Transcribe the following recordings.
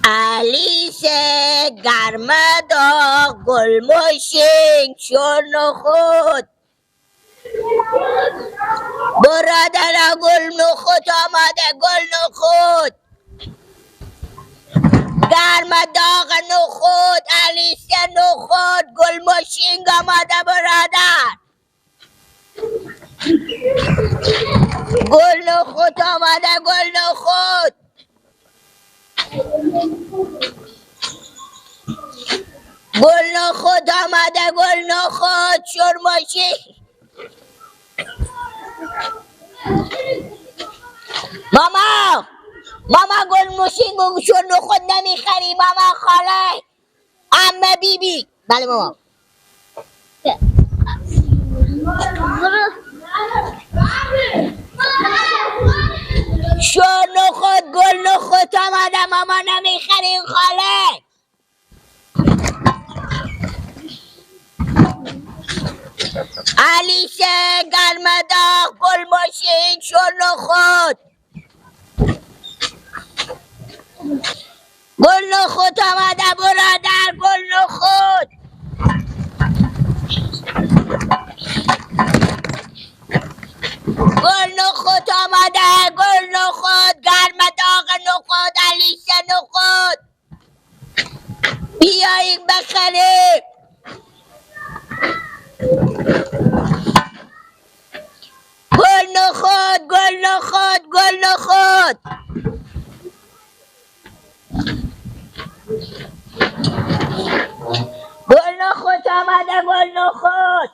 علیس گرم داغ گل مشین شور نخود برادر گل نخود آمده گل نخود گرم داغ نخود علیس نخود گل مشین آمده برادر گل نخود آمده گل نخود گل نخود آمده گل نخود شرماشی ماما ماما گل موشین گل شور نخود نمیخری ماما خاله عمه بی بی بله ماما شور نخود گل نخود آمده ماما نمیخریم خاله علیشه گرم داغ گل ماشین شور نخود گل نخود آمده برادر گل نخود گل نخود آمده گل نخود گرم داغ نخود علیشه نخود بیایید بخریم گل نخود گل نخود گل نخود گل نخود آمده گل نخود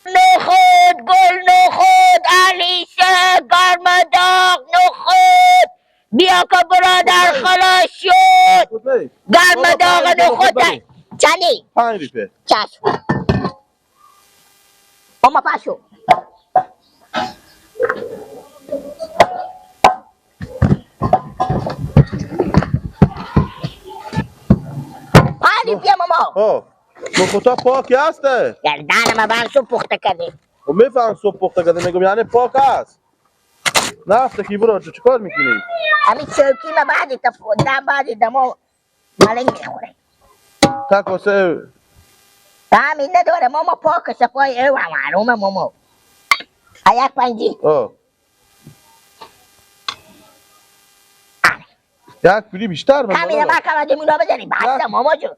نخود گل نخود علیشه گرم داغ نخود بیا که برادر خلاص شد گرم داغ نخود چنی؟ 5 روپیه. چشم ماما پاشو 5 روپیه ماما. نخودها پاک هسته؟ گردن ما برم صبح پخته کرده. و میفهم صبح پخته کرده میگم یعنی پاک است. نفته کی برو تو چیکار میکنی؟ همین چوکی ما بعدی تا بعدی دمو ملنگ میخوره. تا کاسه همین نداره ماما پاک صفای او معلومه ماما. یک پنجی. یک پولی بیشتر من. همین ما کم دیمونا بزنیم بس ماما جو.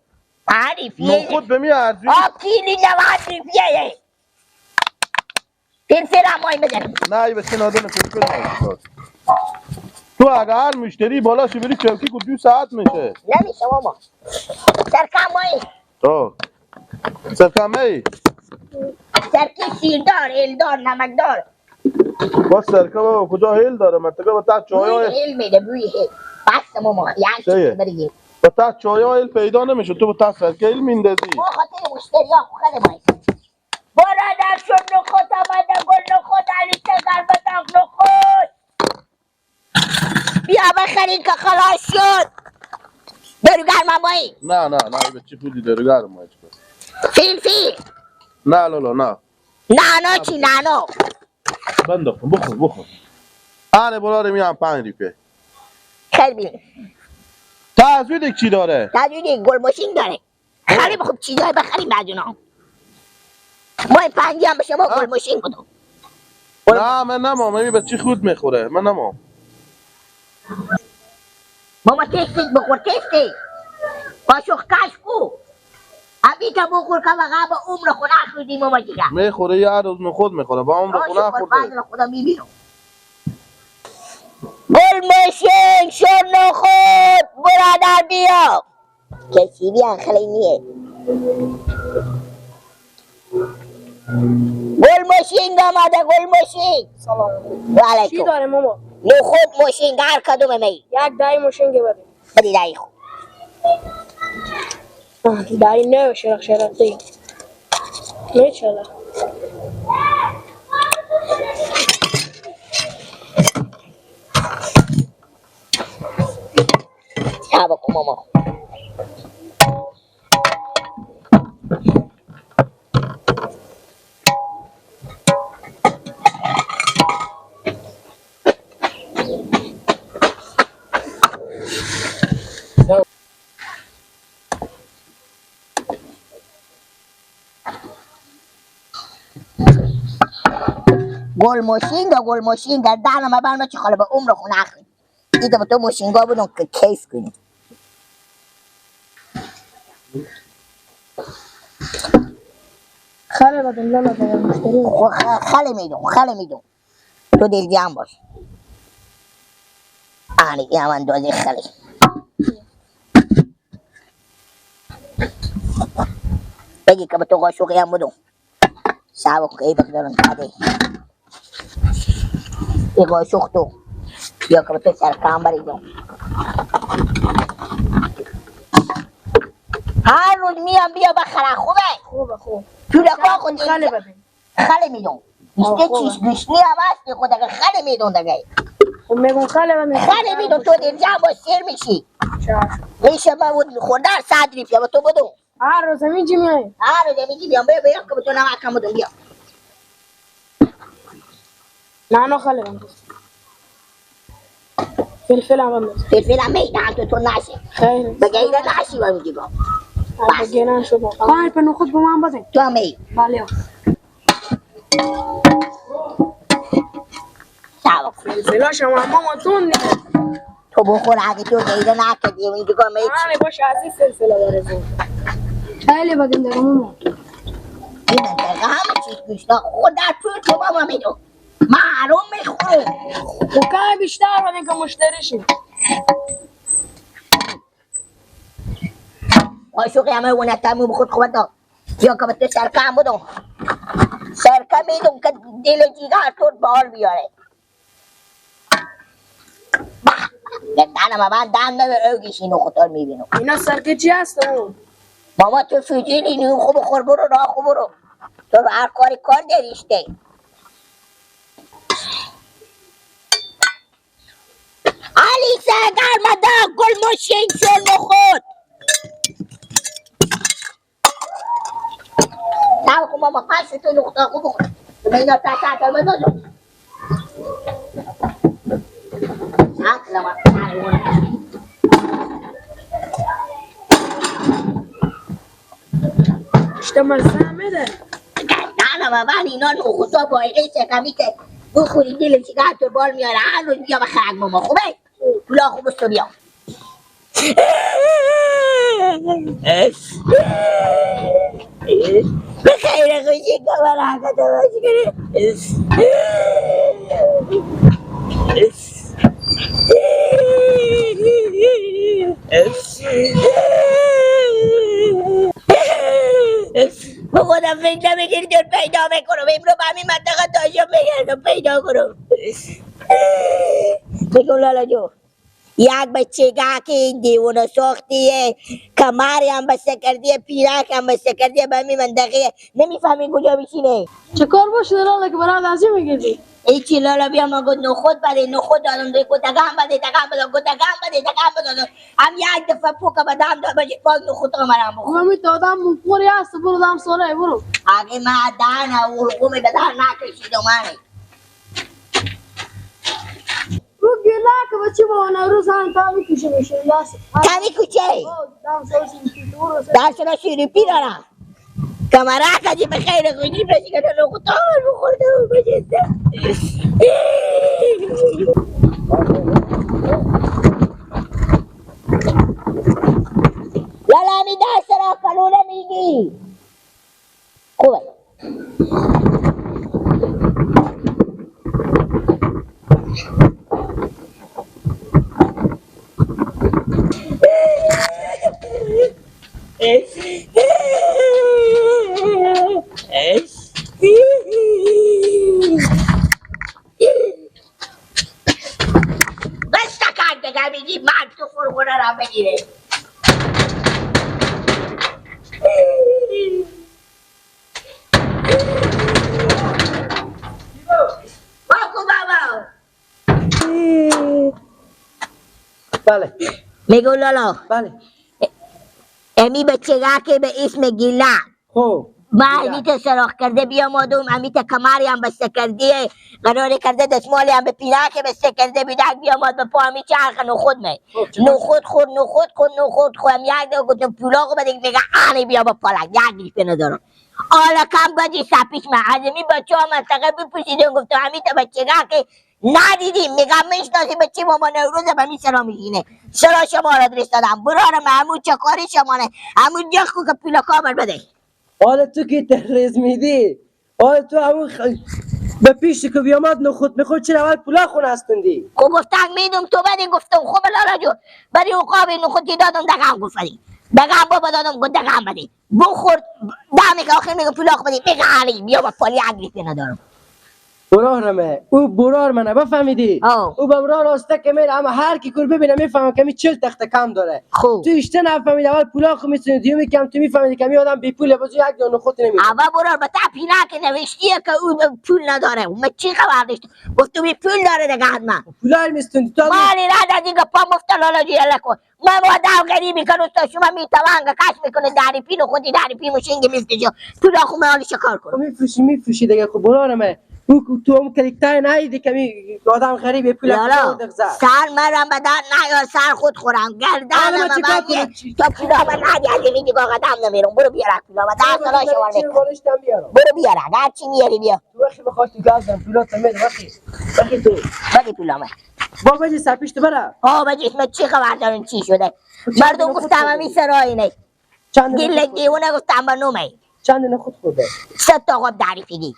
5 روپیه. نخود به می ارزی؟ آب کیلی 90 روپیه. فلفل هم مایی بزنیم. نه ای بچه نادونه فلفل نمیشه. تو اگر مشتری بالا شو بری چوکی کو 2 ساعت میشه. نمیشه ماما. سرکم مایی. سرکم ای؟ سرکی شیردار، هیلدار، نمکدار. با سرکه بابا کجا هیل داره؟ مرتکه با تا چای بوی هیل میده بوی هیل. بس ماما یعنی چی بریگی؟ با تا چای هیل پیدا نمیشه تو با تا سرکه هیل میندازی. ما خاطر مشتری ها خود مایی. برادر شد نخود آمده گل نخود علیشه گرم داغ نخود بیا بخرین که خلاص شد. دارو گرم مایی؟ نه نه نه به چی پولی دارو گرم مایی چیکار؟ فلفل. نه لالا نه. نه نه چی نه نه. بنداختم بخور بخور. آره برادر میام 5 روپیه. خیلی بیم. تزوید چی داره؟ تزوید گل ماشین داره. خیلی خوب چیزای بخریم بعد اونا. ما 5 هم به شما گل ماشین بدم. نه من نمام من بچه خود میخوره من نمام. ماما تستی بخور تستی. قاشق کش کو. ابی تا بخور که واقعا با عمر خود نخوردی ماما دیگه. میخوره یه روز خود میخوره با عمر خود نخورده. بعد خدا میبینم. گل ماشین شور نخود برادر بیا. کسی بیان خیلی نیه. گل ماشین آمده گل ماشین. سلام. و علیکم. چی داره ماما؟ نخود ماشین هر کدوم می. یک دای ماشین که بده. بدی دای خود. دای نه شرق شرقی. میچله. صبر کن ماما. گل ماشین گل ماشین در دهنم برم چه خاله به عمر خونه نخوری. دیگه با تو ماشینگاه بودم که کیف کنی. خاله بدم لالا دیگه مشتری. خاله میدم خاله میدم. تو دل جمع باش. آنی یه من دوزی خاله. بگی که به تو قاشقی هم بدم. سابق ای بقدرن کاده. ای قاشق تو. یا که به تو سرکام بریدم. هر روز میام بیا بخره خوبه؟ خوبه خوب. تو لکا خود خاله بدم. خاله میدم. بیشتر چیز گوشنی هم هستی خود دیگه خاله میدم دیگه. خب میگم خاله بدم. خاله میدم تو دل جمع باش سیر میشی. میشه من بود خوردن 100 ریپیه به تو بدم. هر روز همینجی میای. هر روز همینجی بیام بیا بیا که به تو نمکم بدم بیا. نه نه خاله بدم. فلفل هم بدم. فلفل هم میدم تو نشه. خیلی. بگه اینا نشی با میگی با. بگه نشد. پای پنو خود به من بزن. تو هم ای. بله. فلفل شما ماما تون تو بخور اگه تو غیره نکردی اینجا می نه باشه از این فلفل بارزو. خیلی بدیم دیگه ماما. این منطقه همه چیز گوشتا خود در پول تو ماما میدم. من حروم میخورم. و کمی بیشتر بدیم که مشتری شیم. قاشقی همه اونه تمو بخور خوبه دا. یا که به تو سرکه هم بدم. سرکه میدم که دل جیگر تو بال بیاره. دهنم من دهن نمیره اوگیش اینو خطر میبینم. اینا سرکه چی هست ماما تو فیجیل اینو خوب خور برو راه خوب برو. تو رو هر کاری کار دریشته. علی سگر مدا گل ماشین چون خود. نه خب ماما پس تو نقطه خوب بخور. تو اینا تا تا تا بزن. اشته مزه میده. نه نه من اینا نخوتا با ایقه سکمی که بخوری دل چیگه تو بال میاره. هر روز بیا بخرک ماما خوبه؟ پولا خوب است بیا. به خیر خوشی که برکت باشی کنه. به خودم فکر نمی‌کردم دور پیدا میکنم. امرو به همین منطقه تاشو میگردم پیدا کنم. بگم لالا جو یک بچه گه که این دیوانه ساختیه کمری هم بسته کردیه پیرک هم بسته کردیه به همین منطقه نمیفهمی کجا بشینه. چه کار باشه لالا که برات از این میگردی؟ هیچی لالا بیا ما گفت نخود بده نخود دادم دیگه گفت دگم بده دگم بده گفت دگم بده دگم بده هم یک دفعه پوک بدم داد باشه پاک نخود رو مرم بخور. من دادم مپوری هست برو دم ساله برو. اگه من دهن القوم به دهن نکشیدم منه. رو گله که بچه با نوروز هم تا میکشه میشه تا میکشه درس را شیری دارم کمره کجی به خیر خوشی بشی که تو نخود بخورده و بجسته. لالا می درس را کلونه میگی خوبه. بس تکان دیگه میگی من تو فرغونه را بگیره. باکو بابا بله میگو لالا بله امی بچه که به اسم گیلا خب ما امیت سراخ کرده بیا مادوم امیت کماری هم بسته کردیه قرار کرده دستمالی هم به پیراک بسته کرده بیدک بیا ماد به پا همی چرخ نخود می نخود خور نخود خور نخود خور هم یک دو گفتم پولاقو بده میگه آنی بیا با پالک یک گریفه ندارم. حالا کم بدی سپیش من از می بچه ها منطقه بپوشیدیم گفتم همین تا بچگاه که ندیدیم میگم میشناسی بچه ماما نوروز به می سرا میشینه سرا شما را درست دادم برارم همون چه کاری شما نه همون جا که پول کامل بده. حالا تو که ترز میدی حالا تو همون به پیش که بیامد نخود میخورد چرا اول پولا خون هستندی؟ خب گفتم میدم تو بدی گفتم خب لالا جو برای عقاب نخودی دادم دقم گفت بدی دقم بابا دادم گفت دقم بدی بخورد دمی که آخر میگم پولا بدی میگه علی بیا با پالی عقلی ندارم. برارمه او برار منه بفهمیدی؟ او بمرا راسته که میره اما هر کی کور ببینه میفهمه که می 40 تخته کم داره. خب تو اشته نفهمیدی اول پولا خو میتونی دیومی کم تو میفهمیدی که می آدم بی پوله باز یک دانه خود نمیده. اول برار به تا پینا که نوشتیه که او پول نداره من چی خبر داشت گفت بی پول داره دیگه حتما پولا میستوندی تو مالی رد از اینکه پا مفت لالا جی یلا کن من آدم غریبی که روستا شما میتوانگ کش میکنه داری پین خودی داری پین مشینگ میفته پولا خو من حالی کار کنم میفروشی دیگه. خب برارمه او تو هم کلیکتای نایدی که می آدم غریب پول لالا سر مرم به در نیار سر خود خورم گردنم من تا پولا من ندی از این دیگه قدم نمیرم. برو بیار پولا من در سالا شما برو بیار هر چی میاری بیا تو وقتی بخواد تو گازم پولا تو میده وقتی تو بدی پولا من با بجی سر پیش تو برم. ها بجی من چی خبر دارم چی شده مردم گفتم همین سرایی نه گله دیوونه گفتم به نومه چند نخود خورده 3 تا قاب تعریفیگی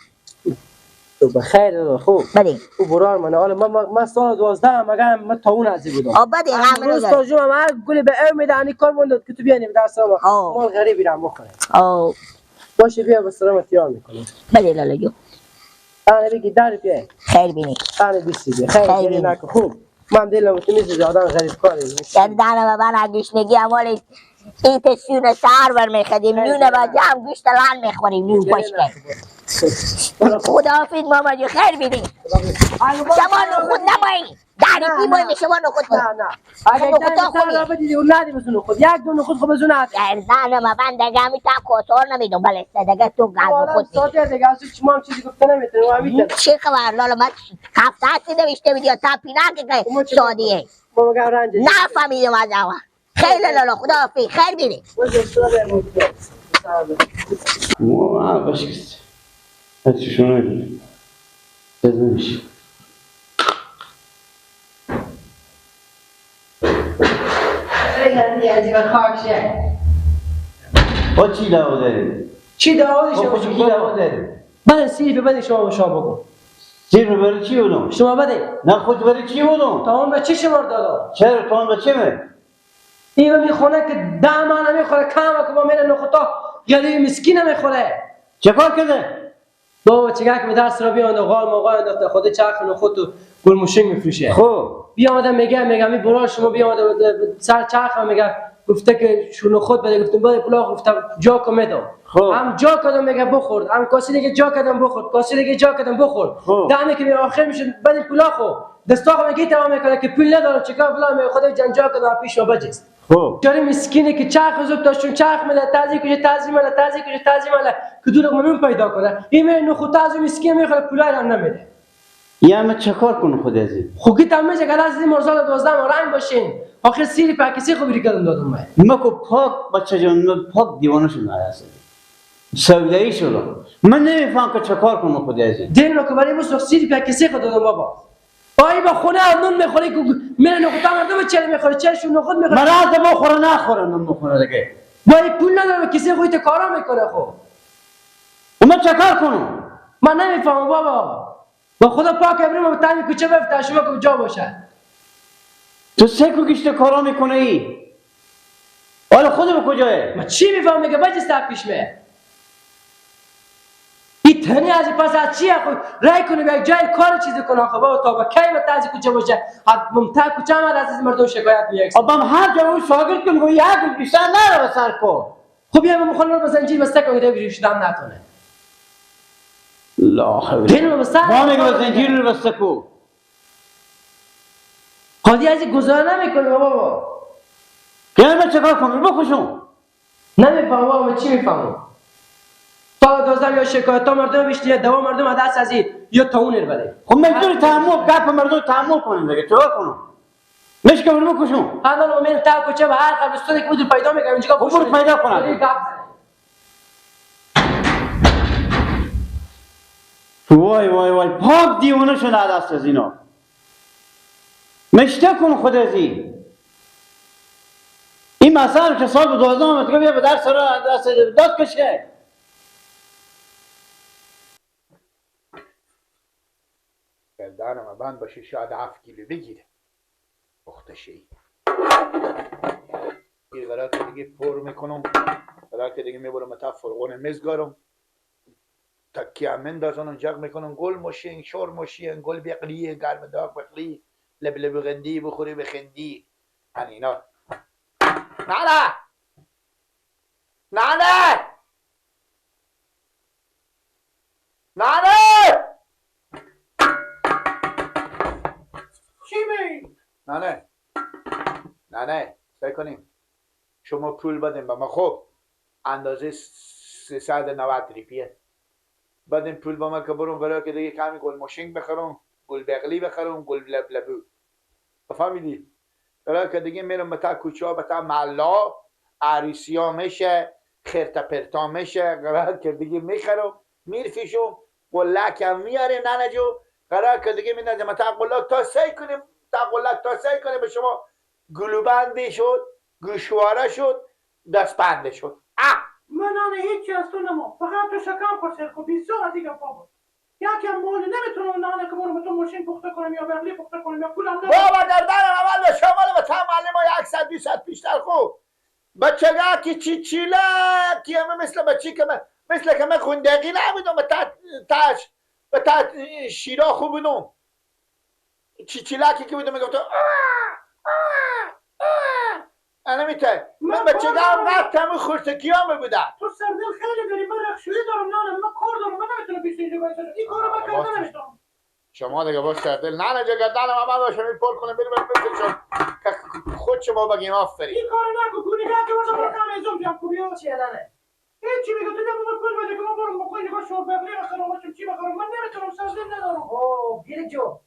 تو بخیر خوب بله. او برار من حالا من سال 12 مگه من تا اون ازی بودم. آ بده غم روز تا جمعه هر گل به او میده انی کار موند که تو بیانی به دست ما مال غریبی رم بخوره. آ باشه بیا به سلامت یار میکنم. بله لالا جو. انا بگی در بیا. خیر بینی. انا بیسی بیا. خیر بینی نکن خوب. من دلم تو میسوزه آدم غریب کاری. گردن من گشنگی امال این تسیون سهر بر میخدیم نون با جمع گوشت لان میخوریم نون پشت. خداحافظ ماما جو خیر بیدی. شما نخود نمایی داری پی باید شما نخود نه نه اگر در بدیدی اون ندی بزن نخود یک دو نخود خب بزن ندی گردن ما من دیگه می تا کوتور نمیدم بله دیگه تو گاز نخود ساده دیگه اصلا شما هم چیزی گفته نمیتونی و همین چه خبر لالا من هفته نوشته بیدی تا پینا که سادیه ما مگه رنج نفهمیدم از اول. خیلی لالا خداحافظ خیر بیدی. ما باش هرچی شما نگید نمیشه. با چی دعوا داری؟ چی دعوا داری؟ با کی دعوا داری؟ بله سیر بده شما به شما بگو. سیر برای چی بودم؟ شما بده. نه خود برای چی بودم؟ تا اون به چه شما دادم؟ چرا تا اون به چه می؟ این میخونه که ده ماه نمیخوره کم که با میره نخوتا غریب مسکین نمیخوره. چه کار کرده؟ بابا چیکار که به درس را بیاند غال مقال انداخته خود چرخ نخود و گل موشین میفروشه. خب بیامدم میگه می برا شما بیامدم سر چرخ میگه گفته که شونو خود بده گفتم بده پلاغ گفتم جا کو میدم. خب هم جا کردم میگه بخورد هم کاسی دیگه جا کردم بخورد کاسی دیگه جا کردم بخورد. دمه که آخر میشه بده پلاغو دستاخو میگه تمام میکنه که پول ندارم چیکار فلان میگه خود جن جا کردم پیش بجست. خب جاری مسکینه که چرخ زود داشتون چرخ میده تازی کجا تازی ماله تازی کجا تازی ماله که دور منون پیدا کنه این من نخود تازی مسکین میخوره پولای هم نمیده. یا من چه کار کنم خود از این؟ خب گیتم میشه که از این مرزال 12 رنگ باشین آخر سیری پاکسی خوبی کردم دادم من. ما کو پاک بچه جان من پاک دیوانه شدم اصلا. سودایی شدم. من نمیفهم که چه کار کنم خود از این. دل رو که برای مسخ سیری پاکسی خود دادم بابا. آی با خونه نون میخوری که میره نخود مردم چرا میخوره چرا نخود میخوره مرا بخوره نخوره نون بخوره دیگه. با پول ندارم کسی خودت کارا میکنه. خب من چه کار کنم؟ من نمیفهمم بابا. با خدا پاک ابرم تنگ کوچه بفته شما که جا باشه. تو سه کو گشت کارا میکنه ای؟ حالا خودم کجاه؟ من چی میفهمم میگه بچه سر پیش می این تنی از پس از چیه خود رای کنه به یک جای کار چیزی کنه. خب بابا تا با کی متازی کوچه باشه حد ممتع کوچه هم از مردم شکایت میاد. ابم هر جا اون شاگرد کنه یک بیشتر نره سر کو. خب بیا من میخوام با زنجیر بسته کنم دیگه شدم نتونه. لا حول. ما میگه زنجیر رو بسته کو. خودی از گزاره نمیکنه بابا. یعنی من چیکار کنم؟ بکشم. نمیفهمم بابا چی میفهمم؟ تا 12 یا شکایت تا مردم بیشتر دوا مردم از دست از یا تا اون بده. خب مجبور تحمل گپ مردم تحمل کنیم دیگه چیکار کنم؟ میشه که بکشم. حالا من تا کوچه به هر قبرستانی که بود پیدا میکنم اینجا خب برو پیدا کنم. وای وای وای پاک دیوانه شده دست از اینا. مشته کن خود از این. این مسئله که سال به 12 آمد که بیا به درس را دست داد کشه. گردنم بند باشه شاید 7 کیلو بگیره. پخته ای. یه قرار که دیگه پر میکنم، قرار که دیگه میبرم تا فرغون مزگارم. تکیه مندازنم جگ میکنم گل ماشین شور ماشین گل بقلیه گرم داغ بقلی لب غندی بخوری بخندی اینا. نه نه نه نه نه چی می؟ نه نه نه نه سعی کنیم شما پول بدیم به ما. خب اندازه 390 ریپیه بدیم پول با ما که برم برای که دیگه کمی گل ماشین بخرم، گل بغلی بخرم، گل لبلبو. فهمیدی؟ برای که دیگه میرم به تا کوچه ها، به تا محلا عروسی ها میشه، خرتا پرتا میشه، قرار که دیگه میخرم میرفیشم قلک هم میاره ننه جو. قرار که دیگه میندازم تا قلک تا سعی کنیم تا قلک تا سعی کنیم به شما گلوبندی شد، گوشواره شد، دستبنده شد. من نه هیچی از تو نمو، فقط تو شکم پرسر کو بیزار از این گپا بود. یکی مول نمیتونم نه که برم تو ماشین پخته کنم یا بغلی پخته کنم یا پولم ندارم. بابا گردنم اول به شما به تا معلم ها 100 200 بیشتر. خوب بچگاه که چی چیله که همه مثل بچی که من مثل که من خوندگی نبودم به تاش به تا شیرا خوب بودم. چی چیلاکی که بودم میگفتم انا میته من بچگاه هم قد تمو خورتکی هم بودم. تو سردل خیلی داری، من رخشویی دارم، نه من کار دارم، من نمیتونم بیشتر اینجا بایستم. این کارو من کرده نمیتونم. شما دیگه باش سردل نه نه گردنم اول باشه می پر کنم بریم بفرشم که خود شما بگیم آفرین. این کارو نکن گونیگه که باشم برو کم ایزم بیام کوبیا. چیه ننه؟ هیچی میگه تو دیگه پول بده که ما برم بخوای نگاه شور بغلی بخرم چی بخرم. من نمیتونم سردل ندارم. اوه گیرک جو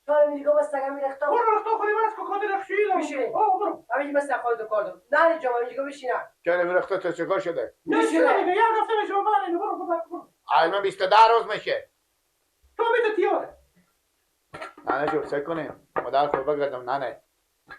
تو میگه بس سگم میرختم. برو رختا خوری بس که خاطر رخشویی دارم. بشین. آه برو. همینجا بس خودت کار دارم. نه جا اینجا بشینم. چرا میرختا تو چیکار شده؟ نشینم دیگه یک هفته میشه بابا اینو برو برو برو. الان 22 روز میشه. تو میته تیاره. نه جو سعی کنیم. مادر خود بگردم نه.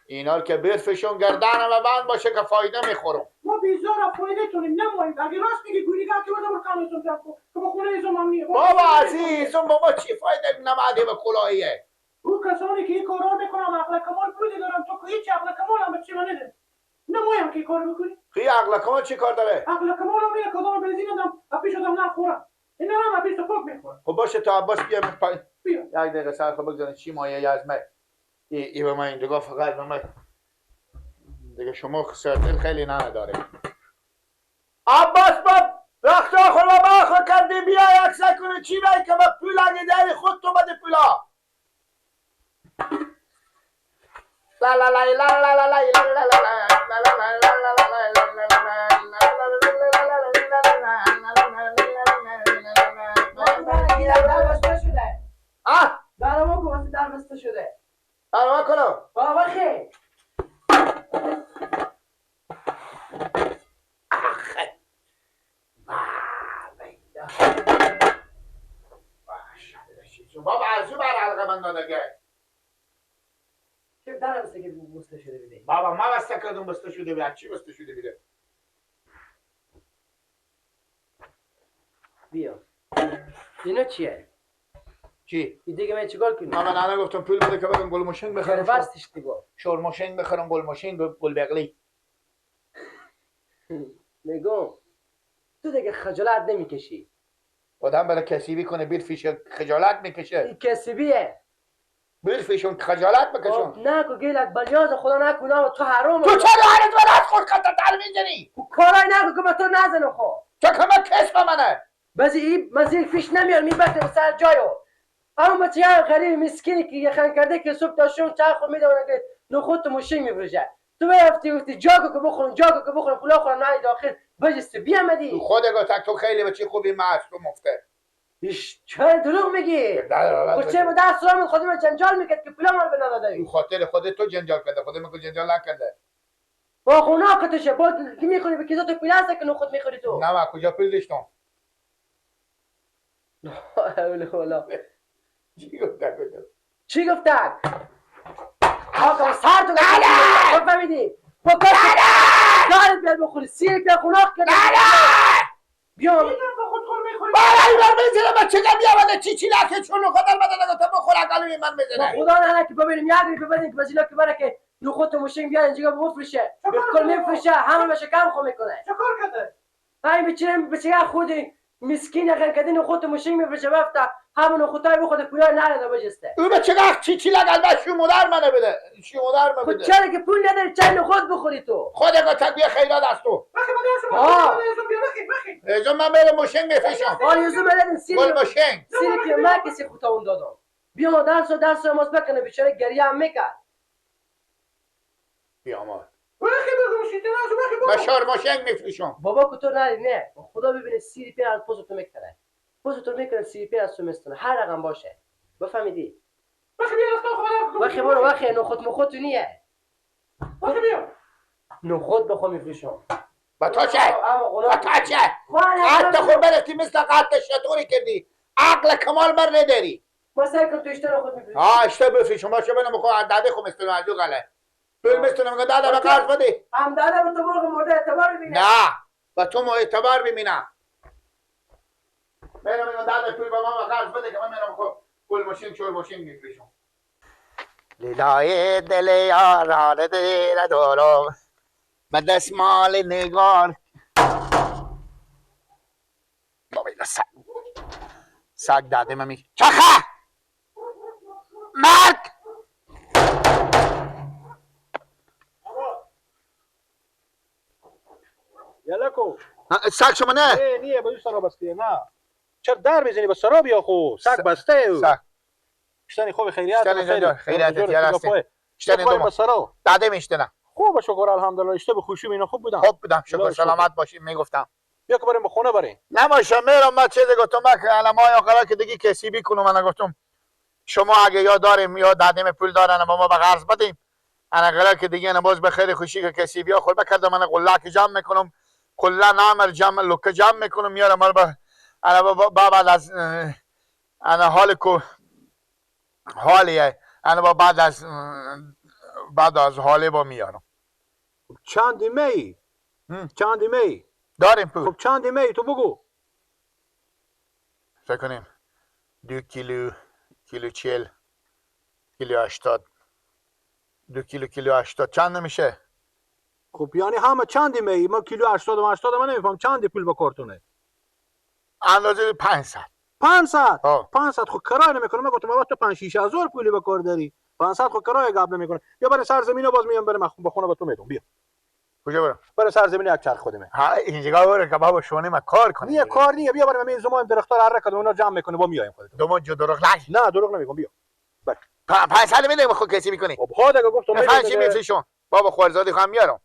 اینا که برفشون گردنم بند باشه که فایده میخورم. ما بیزار فایده تونیم نماییم. اگه راست میگی گونیگه که بازم برو کم جمع کن که با خونه ایزم هم نیه. بابا عزیزم بابا چی فایده نمادی به کلاهیه؟ او کسانی که این کارا میکنم عقل کمال پولی دارم تو که هیچ عقل کمال هم به چی نداری. نمایم که این کارو بکنی. خی عقل کمال چی کار داره؟ عقل کمال هم میره کدام بنزین دادم اپیش دادم نخورم. اینا هم اپیش تو پاک میخورم. خب باشه تا عباس بیا پایین. بیا. یک دقیقه سر خب بگذارین چی مایه یزمه. ای به من این دیگه فقط به من دیگه شما سردل خیلی نه نداره. عباس باب رختا خور بابا خور کردی بیا یک سکنه چی بای که با پول اگه داری خود تو بده پولا. لا لا لا لا لا لا لا لا لا لا لا در بسته شده. آه در ما که در بسته شده. در ما کنم. بابا خیر. آخه بابا از او بر علاقه من دادگه. در بسته که بسته شده بیده. بابا ما بسته کردم بسته شده بیده. چی بسته شده بیده؟ بیا. اینا چیه؟ چی؟ این دیگه من چیکار کنم؟ من الان گفتم پول بده که بدم گل ماشین بخرم. بستش دیگه. شور ماشین بخرم، گل ماشین، گل بغلی. میگم تو دیگه خجالت نمیکشی. آدم برای کسیبی کنه بیر فیش خجالت میکشه. این کسیبیه. بیر فیشون خجالت بکشون. نه کو گیلک بلیاز خدا نکنه تو حرام. تو چرا هرت برات خود خطر در میزنی؟ کارای نکن که با تو نزنه خو. تو که من کسب منه. بعضی این مزیر فیش نمیار میبته سر جایو. اما بچه های غریب مسکینی که یخن کرده که صبح تا شام چرخ میدونه که نخود تو ماشین میفروشه. تو رفتی گفتی جاگو که بخورم جاگو که بخورم پولا خورم نه داخل بجست بیامدی. تو خود گفت تو خیلی بچه خوبی ما تو مفته. ایش چرا دروغ میگی؟ خب چه با دست رام خودم من جنجال میکرد که پولا مال ندادی. تو خاطر خودت تو جنجال کرده خودم من جنجال نکرده. با خونه کتشه با کی میخوری به کیزا تو پول هست که نخود میخوری تو. نه من کجا پول داشتم؟ لا ولا چی گفتن؟ چی گفتن؟ آقا سر تو بفهمیدی با کار دارت بیاد بخوری سیر بیا خناق کنی بیا برای بر میزنه بچه کم بیامده چی چی لکه چون خدا بده نگو تا بخور اقلوی من میزنه خدا نه که ببینیم یاد ببینیم که بزیلا که بره که نخود ماشین بیاد اینجا بفروشه بالکل میفروشه همه بشه کم خو میکنه چه کار کرده؟ همین بچه خودی مسکین اگر کدین خود ماشین میفروشه بفتا همون خودای بخواد پولا نره بجسته او بچه چی چی لگل با شو مادر منه بده شو مادر من بده خود چرا که پول نداری چند خود بخوری تو خود گفت بیا خیرات از تو بخی بده من برم ماشین میفروشم آره یوزو بلدین سیری گل ماشین سیری که من کسی خودمون دادم بیا درس ماست بکنه بیچاره گریه هم میکرد بیا ما بخی بگو بشار ماشین میفروشم بابا که تو نری نه خدا ببینه سیری پی از پوزتو میکنه پوزتو میکنه سیری پی از تو میستونه هر رقم باشه بفهمیدی بخی بیا بخی برو بخی نخود مخود تو نیه بخی بیا نخود بخو میفروشم با تو چه؟ با تو چه؟ قط خور برفتی مثل قط شطوری کردی عقل کمال بر نداری ما سعی کن تو اشته نخود میفروشم ها اشته بفروشم باشه بنم خو داده خو مثل از غله پول مثل میگه داده به قرض بده هم داده به تو مرغ مرده اعتبار ببینه نه با تو مو اعتبار ببینم میرم میگم داده پول به ما قرض بده که من میرم خو گل ماشین چور ماشین میفروشم لیلای دل یاران دل دارم به دستمال نگار بابا اینا سگ سگ داده من می چخه مرد یلکو سگ شما نه نه نیه با سرا بسته نه چرا در میزنی با سرا بیا خو سگ بسته سگ اشتنی خوب خیریت خیریت یارسته اشتنی دوم داده میشتنم خوب شکر الحمدلله اشته به خوشی اینا خوب بودم خوب بودم شکر سلامت باشی میگفتم بیا که بریم به خونه بریم نماشا میرم من چیزی گفتم من که علمای آخرا که دیگه کسی بیکنم من گفتم شما اگه یا داریم یا دادیم پول دارن با ما به قرض بدیم انا قرار که دیگه انا باز به خیر خوشی که کسی بیا خور بکردم من قله که جمع میکنم کلا نامر جمع لکه جمع میکنم میارم با انا بعد از انا حال کو حالیه انا با بعد از حاله با میارم چند می چند می داریم پول خب چند می تو بگو فکر کنیم 2 کیلو کیلو 40 کیلو 80 2 کیلو کیلو 80 چند نمیشه خب یعنی همه چند می ما کیلو 80 و 80 من نمیفهم چند پول با کارتونه اندازه 500 500 500 خب کرایه نمیکنه من گفتم تو 5 6 هزار پولی به کار داری 500 خب کرایه قبل نمیکنه یا برای سرزمین باز میام برم به خونه با تو میدم بیا کجا برم برای سرزمین یک چرخ خودمه ها اینجا برو که بابا شونه ما کار کنه نه کار نیه بیا بریم این زمان درخت‌ها رو هره کدوم اونا جمع میکنه با میایم خودت دوم جو دروغ نه نه دروغ نمیگم بیا بک 500 میدم خود کسی میکنی خب خدا گفتم 5 میفروشم بابا خورزادی خواهم میارم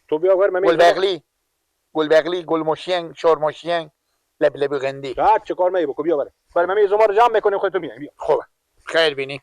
تو بیا برم گل بغلی گل بغلی گل ماشین شور ماشین لب لب قندی هر چه کار می بکن بیا بریم بریم می زمان رو جمع میکنیم خودت میای بیا خوبه خیر بینی